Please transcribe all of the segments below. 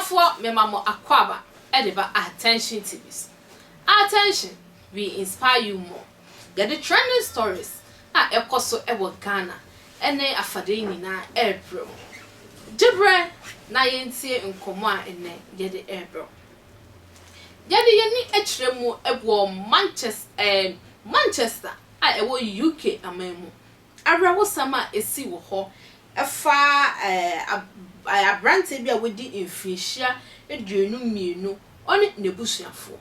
Abusuafoɔ mema mo akwaaba de ba Attention TV so. Attention, we inspire you more. Yɛde trending stories a ɛkɔ so wɔ Ghana ne afadeɛ nyinaa ɛrebrɛ mo. Gye berɛ na yɛntie nkɔmmɔ a ɛnnɛ yɛde rebrɛ wo. Yɛde yɛn ani kyerɛ mu wɔ Manchester, eh, Manchester a ɛwɔ UK aman mu. Awerɛhosɛm a ɛsii wɔ hɔ fa aberanteɛ bi a wadi mfinhyia 22, ɔne n'abusuafoɔ.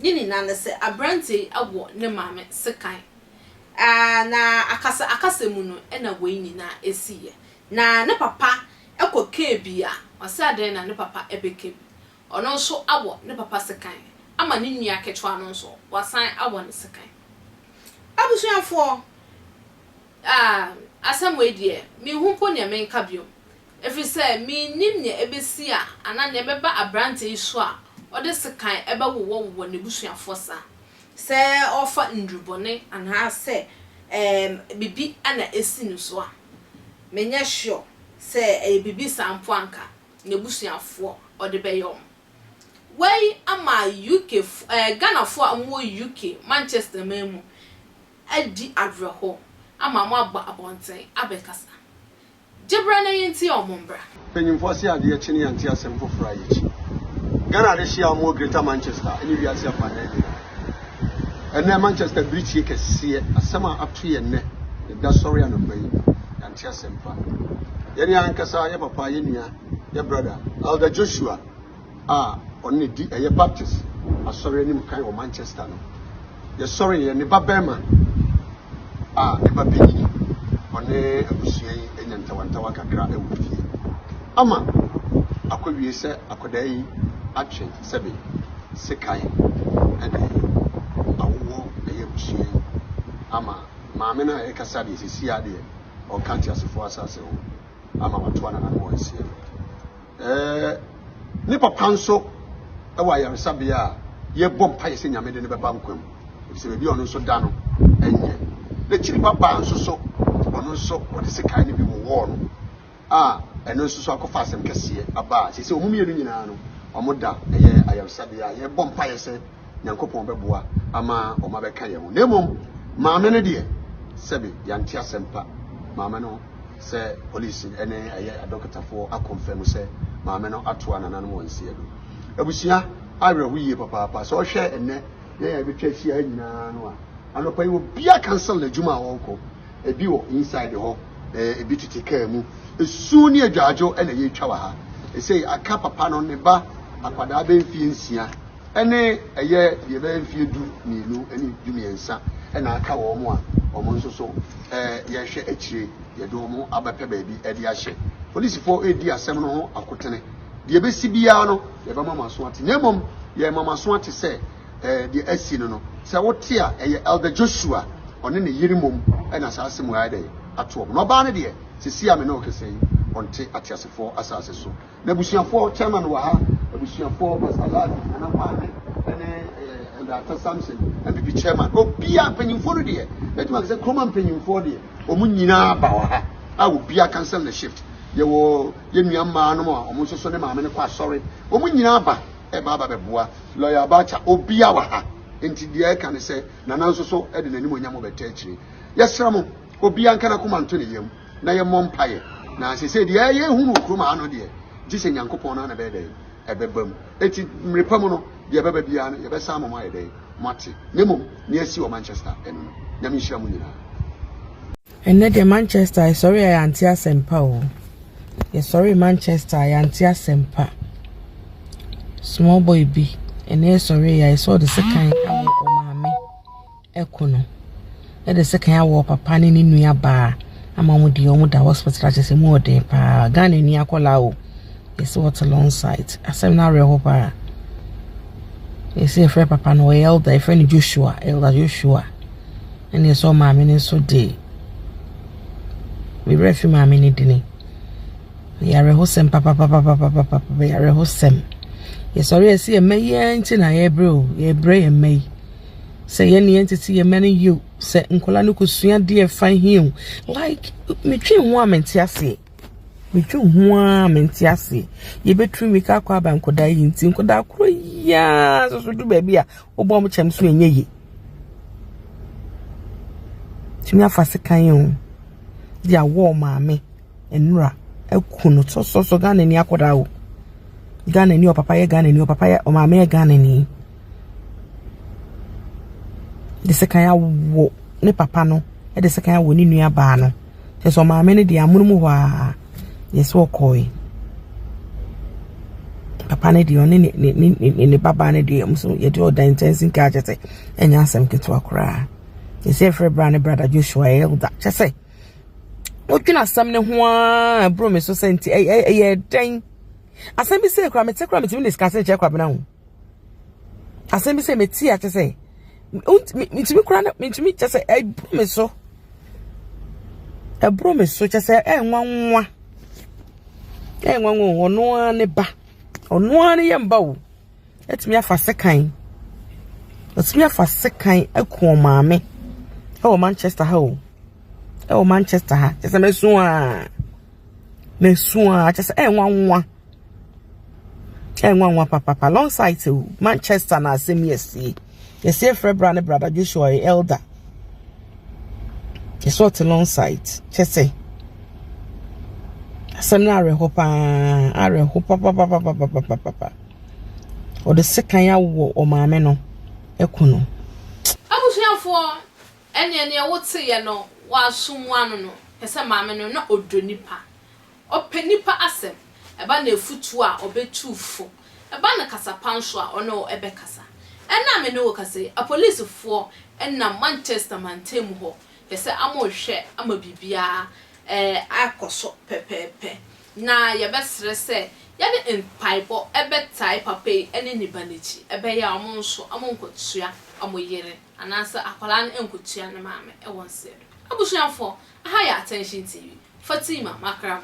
Ne nyinaa ne sɛ aberanteɛ yi wɔ ne maame sekan. Na akasa akasa mu no na wei nyinaa ɛsiiɛ. Na ne papa kɔkaa bi a, ɔsɛ adɛn na ne papa bɛka bi. Ɔno nso awɔ ne papa sekan ama ne nua ketewa no nso wasan awɔ ne sekan. Abusuafoɔ, ah, asɛm wei deɛ, menhu mpo nea menka bio. Ɛfiri sɛ mennim nea ɛbɛsi a anaa nea ɛbɛba aberanteɛ yi so a ɔde sekan bɛwowɔwowɔ n'abusuafoɔ saa. Sɛ ɔrefa nnurubɔne anaasɛ ɛɛm biribi na ɛsi no so a, menyɛ sure sɛ ɛyɛ biribi saa mpo a anka n'abusuafoɔ ɔde bɛyɛ wɔn. Wei ama UK fo ɛɛ Ghanafoɔ a wɔwɔ UK, Manchester man mu adi awerɛhoɔ ama wɔaba abɔnten abɛkasa. Gye berɛ na yɛntie wɔn mbra. Mpanyimfoɔ se adeɛ kye ne yɛnte asɛm foforɔ a yɛkyi. Ghana adehyeɛ a wɔwɔ Greater Manchester ne wiase afanan nyinaa. Ɛnnɛ Manchester birikyie kɛseɛ, asɛm a ato yɛn nnɛ, yɛda sɔre anɔpa yi, yɛante asɛm pa. Yɛne ankasa yɛ papa, yɛ nua, yɛ brother, Elder Joshua a ɔno na di ɛyɛ Baptist asɔre anim kan wɔ Manchester no, yɛsɔreeɛ, ne ba barima a ne ba panyin, ɔne abusua yi anya ntawantawa kakra wɔ fie ama akɔwie sɛ akwadaa yi atwe sɛbe sekan de awowɔ ɛyɛ abusua yi ama maame no a yɛkasa deɛ sɛsi a deɛ ɔka nteasefoɔ asase ho ama watoa nananom wɔn nseɛ no. Ɛɛ, ne papa nso wɔ ayaresabea a yɛbɔ mpaeɛ sɛ Nyame de no bɛba nkwa mu, efisɛ baabi a ɔno nso da no nyɛ. N'akyiri ba baa nso so, ɔno nso wɔde sekan no bi wowɔɔ no a ɛno nso so akɔfa asɛm kɛseɛ aba a seesei wɔn mmienu nyinaa no wɔda ɛyɛ ayaresabea a yɛbɔ mpaeɛ sɛ Nyankopɔn bɛboa ama wɔn abɛka yɛn ho. Na mmom maame no deɛ sɛbe yɛante asɛm pa maame no sɛ polisi ne ɛyɛ adɔkotafoɔ akɔnfɛm sɛ maame no atoa nananom wɔn nseɛ do. Abusua awerɛho yie papaapa. Sɛ ɔhwɛ ɛnnɛ yɛn a yɛbɛtwa ahyia ha nyinaa no a, anɔpa yi obiara cancel n'adwuma a ɔrekɔ. Ebi wɔ inside hɔ, ebi tete kaa mu. Esu ne adwadwo na yɛretwa wɔ ha. Ɛsei aka papa no ne ba akwadaa bɛyɛ mfie 6 ɛne ɛyɛ deɛ ɛbɛyɛ mfie 12 ne 13 na aka wɔn a wɔn nso so yɛhwɛ akyire yɛde wɔn abɛpɛ baabi de ahyɛ. Polisifoɔ redi asɛm no ho akotene. Deɛ ɛbɛsi biara no yɛbɛma mo aso ate. Na mmom yɛrema mo aso ate sɛ deɛ asi no no sɛ wote a ɛyɛ Elder Joshua ɔne ne yere mmom na saa asɛm wei ayɛ dɛn ato wɔn. Na ɔbaa no deɛ seesei a me ne wo kasa yi ɔnte ateasefoɔ asase so. N'abusuafoɔ, chairman wɔ ha, abusuafoɔ, Pastor Ladi, Nana Kwame, ɛne Elder Atta Samson, MPP chairman, obiara, mpanyinfoɔ no deɛ, mɛtumi aka sɛ kuroma mpanyinfoɔ deɛ, wɔn nyinaa ba wɔ ha, a obiara cancel ne shift. Yɛwɔ yɛn nua mmaa nom a wɔn nso so ne maame no kɔ asɔre, wɔn nyinaa ba, ɛba aba bɛboa. Lawyer Abacha, obiara wɔ ha. Nti deɛ ɛka ne sɛ, Nana nso so de n'animuonyam bɛta akyire. Yɛsrɛ mo, obiara nka n'akoma nto ne yam. na yɛmmɔ mpaeɛ. Na seesei deɛ yɛrehu no wɔ kurom ha no deɛ, gye sɛ Nyankopɔn no ara na ɛbɛyɛ dɛn? Ɛbɛba mu. Enti mmere pa mu no, deɛ ɛbɛba biara no, yɛbɛsan ama moayɛ dɛn? Moate. Na mmom, nea asi wɔ Manchester ɛno no, Nyame nhyira mo nyinaa. Ɛnnɛ deɛ Manchester yɛsɔre a yɛante asɛmpa o. Yɛsɔre Manchester a yɛante asɛmpa. Small boy bi ɛnɛ yɛsɔre yɛ sɛ ɔde sekan awɔ ɔmaame. Ɛko no de sekan awɔ ɔpapa ne ne nua baa ama wɔn deɛ wɔn da hospital akyɛ sɛ mu ɔden paa Ghana ni akɔlaa o yɛsɛ wɔte long site asɛm no awerɛho paa yɛsɛ yɛfrɛ papa no ɔyɛ elder yɛfrɛ no Joshua elder Joshua ɛne yɛsɛ ɔmaame no nso de me werɛ fi maame no dini yɛ awerɛhosɛm papapapapapapa yɛ awerɛhosɛm yɛsɔre yɛsɛ yɛn mma yi ara nti na yɛbrɛ o yɛbrɛ yɛn mma yi Sɛ yɛn ne yɛn tete yɛn mma no yie o, sɛ nkwadaa no kɔsua adeɛ fa he o, like metwe ho a mente aseɛ. Medwen ho ara mente aseɛ. Yɛbɛturu mmirika akɔ aba nkwadaa yi nti nkwadaa korɔ yi ara nso so du baabi a wobɔ wɔn kyɛm so ɛnyɛ yie. Tumi afa sekan o de awɔ maame nnura aku no sɔsɔsɔ Ghana ni akwadaa o. Ghana ni ɔpapa yɛ Ghana ni ɔpapa yɛ ɔmaame yɛ Ghana ni. De sekan awɔ ne papa no de sekan awɔ ne nua baa no. Kyerɛ sɛ ɔmaame no deɛ amono mu hɔ ara yɛ sɛ ɔkɔe. Papa no deɛ ɔne ne ne ne ne babaa no deɛ ɔmo so yɛde ɔda nkyɛnse nkaa kyerɛ sɛ ɛnyɛ asɛm ketewa koraa. Yɛsɛ yɛfrɛ bra ne brada Joshua elder kyerɛ sɛ wodwene asɛm no ho ara ɛboro me so sɛ nti ɛyɛ dɛn asɛm bi sɛ kora mete kora metumi discuss kyerɛ kwabena ho asɛm bi sɛ mete a kyerɛ sɛ metumi kora no metumi kyerɛ sɛ ɛboro me so ɛboro me so kyerɛ sɛ ɛnwanwa ɛnwanwa ɔno ara ne ba ɔno ara ne yɛ mba o atumi afa sekan atumi afa sekan aku ɔmaame ɛwɔ Manchester ha o ɛwɔ Manchester ha kyerɛ sɛ mɛsu a mɛsu a kyerɛ sɛ ɛnwanwa ɛnwanwa papapa long site o Manchester na asɛm yɛ sie yɛsi efrɛ bra ne brother Joshua yɛ elder yɛsɛ ɔte long site kyerɛ sɛ asɛm no awerɛho paa awerɛho papapapapapapa ɔde sekan awɔ ɔmaame no ɛku no. Abusuafoɔ, ɛneɛ neɛ woteeɛ no w'aso mu ano no, pɛ sɛ maame no na ɔdɔ nipa. Ɔpɛ nipa asɛm. Ɛba no afutuo a, ɔbɛtu fo. Ɛba no kasapa nso a, ɔne wo ɛbɛkasa. Ɛnnɛ a me ne wo kasa yi, apolisifoɔ nam Manchester mantam hɔ pɛ sɛ wɔrehwɛ ama biribiara akɔ so pɛpɛɛpɛ. Na yɛbɛsrɛ sɛ yɛde mpaebɔ bɛtae papa yi ne ne ba no akyi, ɛbɛyɛ a wɔn nso wɔnkɔtua wɔn yere anaasɛ akwadaa no nkɔtua ne maame wɔ nseɛ do. Abusuafoɔ, aha yɛ Attention TV. Fatima Makram.